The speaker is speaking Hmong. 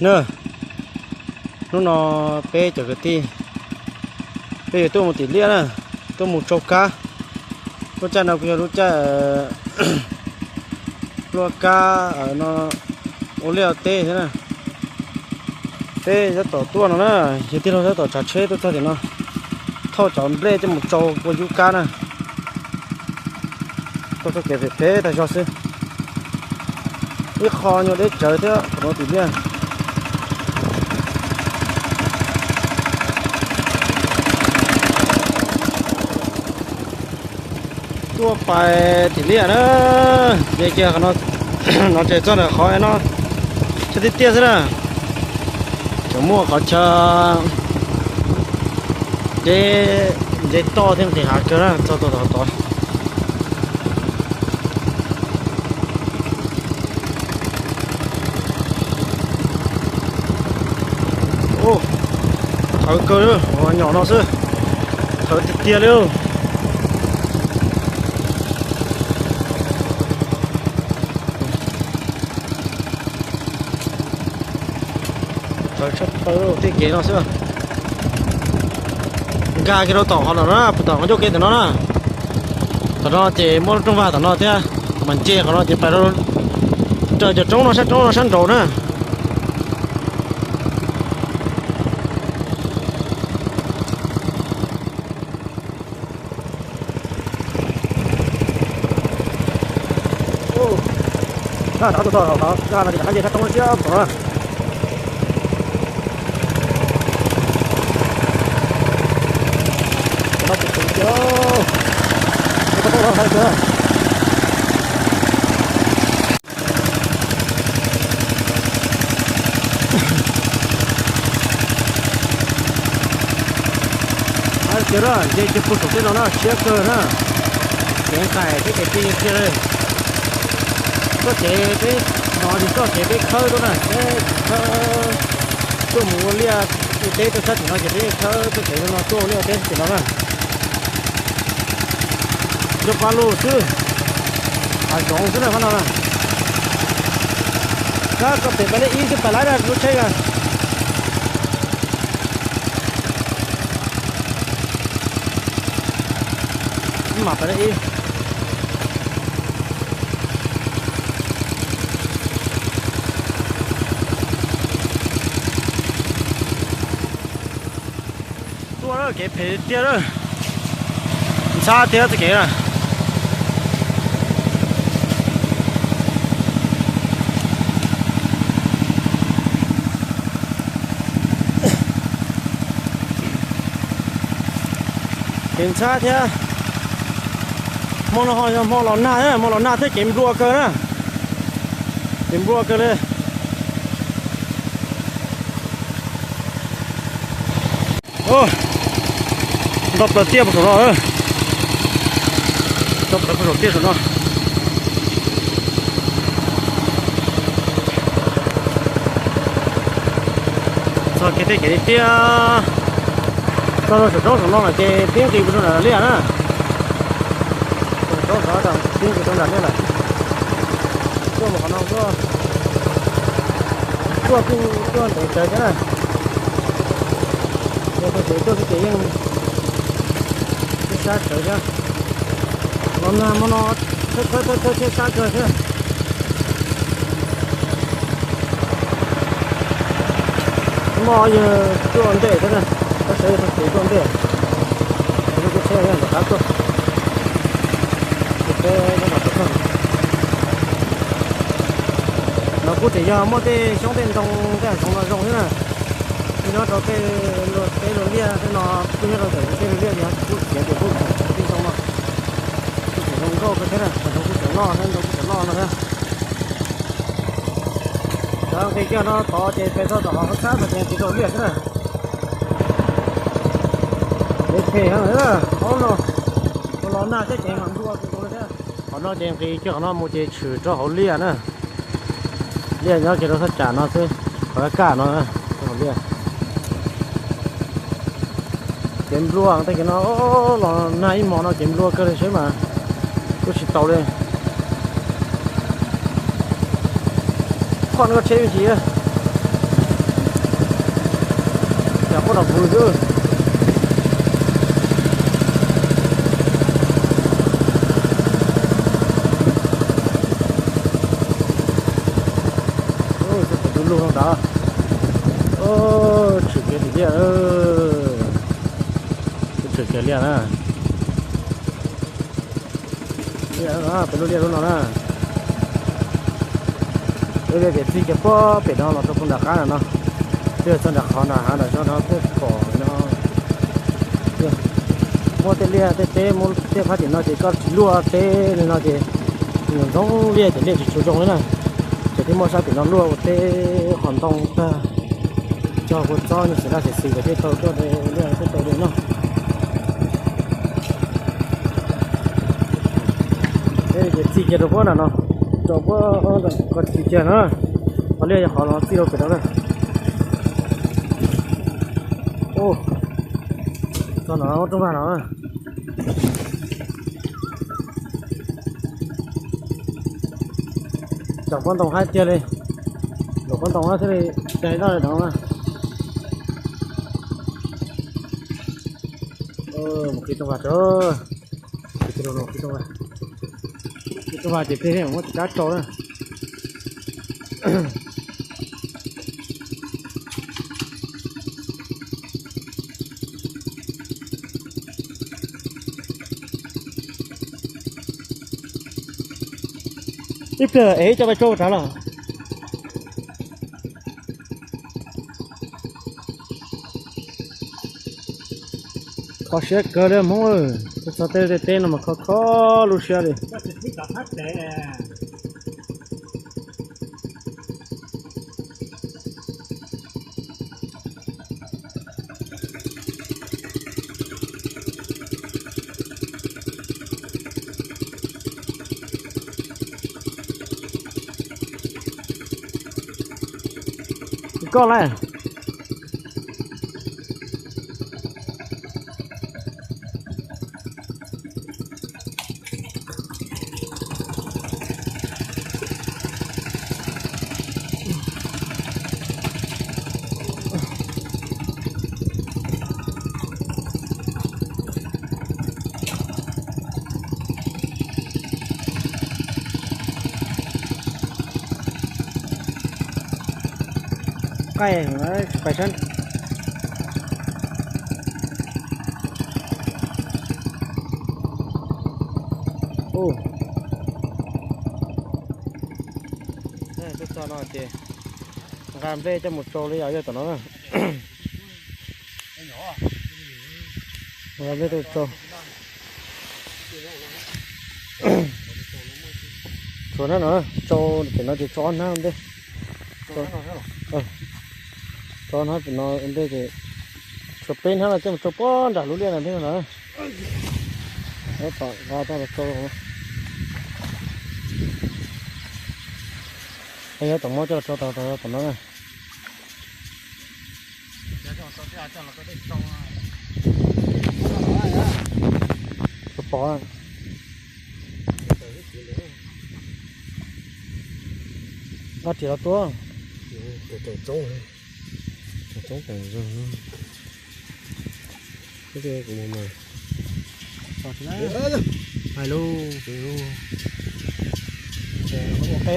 Na, hnub no peb cov kwv tij peb yuav tuaj mus tim liaj na, tuaj mus tsau kab. Lub caij no kuj yog lub caij luaj kab no, ua liaj ua teb thiab na. Peb tab tom tuaj no na, yog tij laug tab tom tsav tsheb tuaj txog tim no, thauj cov nplej coj mus tsau ua yub kab na. Tuaj txoj kev phem phem tag zog xwb, ib qho nyuag deb tsawv thiab qhov no tim liaj. Tuaj pais tim liaj na, ces kiag qhov no, no ces txog ntawm qhov no, chaw tiaj tiaj xwb na. Tseem muaj qhov chaw deb, deb toj thiab nqis hav kawg na, txog tom tod. Thawv kawg, nyom no xwb, thawv tiag tiag li. Thawv tshaj plaws tej kev no xwb. Nkag kiag rau tom qhov no na, tom qhov ncauj kev tom no na. Tom no ces muaj lub rooj vag tom no thiab, mas nce qhov no ces pais rau raws cov roob no, sab roob no sab nraud na. Ces nce kiag pug saum tej no na, siab kawg na. Kev nqaim thiab kev plig kiag li. Txoj kev peb, no ces txoj kev peb khawb tuaj na, peb khawb tuaj mus ua liaj ua teb tuaj sab tim no ces peb khawb txoj kev no tuaj ua liaj ua teb tim no na. Cov pab lug xwb, hav zoov xwb na qhov no na. Kab koj pem pais lej ib xwb pais laib na lub tsheb na. Mam pais lej ib. Tuaj kev phem tiag, ntxhab tiag txoj kev na. Kev ntxhab thiab. Hmo no ho yog hmo los nag thiab, hmo los nag thiab kev nplua kawg na. Kev nplua kawg li. Nto plaws tiaj puag saum no, nto plaws puag saum tiaj saum no. Txog kev tej kev tiaj, txog rau saum roob saum no lawm ces pib nqis puas rau nram liaj na. Saum roob saum no pib nqis rau nram liaj lawm. Tuaj mus qhov no tuaj, tuaj kuj tuaj ntev tsawv thiab na. Tuaj ces tuaj ces yeej sab tsawv thiab. Los nag hmo no thawj thawj thawj thawj thiaj sab kawg thiab. Muaj yawg tuaj ntej thiab na, tab sis yog tug kev tuaj ntej, lub tsheb ntawm qab tuaj, peb tab tom tuaj txog. No kuj tseem yog muaj tej xyoob tej ntoo tej hav zoov no zoo thiab na. Kuj nyob rau tej luag teb luag liaj tej no, kuj nyob rau ntawm tej luag liaj tias kuj khiav ces kuj tseem tej ntoo no, kuj tseem zoo nkauj kawg thiab na, hav zoov kuj tseem loj thiab ntoo kuj tseem loj no thiab. Cov nqis kiag no tod ces pes txog tom qhov txhab no ces nqis rau liaj xwb na. Kev phem heev, qhov no los nag thiab ces mas nplua kawg nkaus li thiab. Qhov no ces nqis kiag qhov no mus ces tshwm rau hauv liaj na. Liaj nyob kiag rau thaj tsam no xwb, qhov kaj no rau hauv liaj. Kev nplua tej kev no, los nag ib hmos no kev nplua kawg li seb mas kuj tsis tau li. Qhov no tsheb me ntsis, Cov quaj nrov vwv xwb. Tus lug no ntag. Tshwm kiag tim liaj, tshwm kiag liaj na. Liaj no, pem lub liaj lub no na. Peb tias txij kiag puag pem no los rau puag nram qab no no. Twb txog nram qhov nram hav nram zog no peb pom no. Muab tej liaj tej teb muab tej phab tim no ces koj tsis luaj teb li no ces nws ntxoov liaj ces liaj tsis tshua zoo li na. Ces thiaj muab sab tim no luaj ua teb qhov ntoo tag, cog kua txob nyob xim laj xim xis kom thiaj tau tuaj liaj thiaj tau li no. Peb ces txij kiag rau puag nram no, rau puag ko txij kiag na. Qhov liaj yog qhov no txij rau pem no na. Txog no rooj vag no. Tsoom pob ntoo haib tiag li. Luam pob ntoo thiaj li cai daj li no na. Mus khi rooj vag tso. Khi rooj vag, khi rooj vag ces peb muab tus kab tsau na. Ib pliag es ib co pais tsau rov los. Kho siab kawg li Hmoob, txog tej teb no mas kho kho lub siab li. Koj lawm. Qaij, tsis pais sab. Tuaj txog no ces nqa nplej coj mus tsau li os, yog tom no na. Nqa nplej tuaj tsau. Tshuav hnab no tsau, pem no ces tsau ob hnab ntej. Tsau hnab pem no ntej ces tshuav peb hnab no coj mus tsau puag nram lub liaj no thiab na. Tom nqa coj los tsau. Yog tom no coj los tsau tom no na. Tsis pom. Nqa riam los tua. Tsob tsob tsob tsob tsob tsob. Hais lus, ua qe,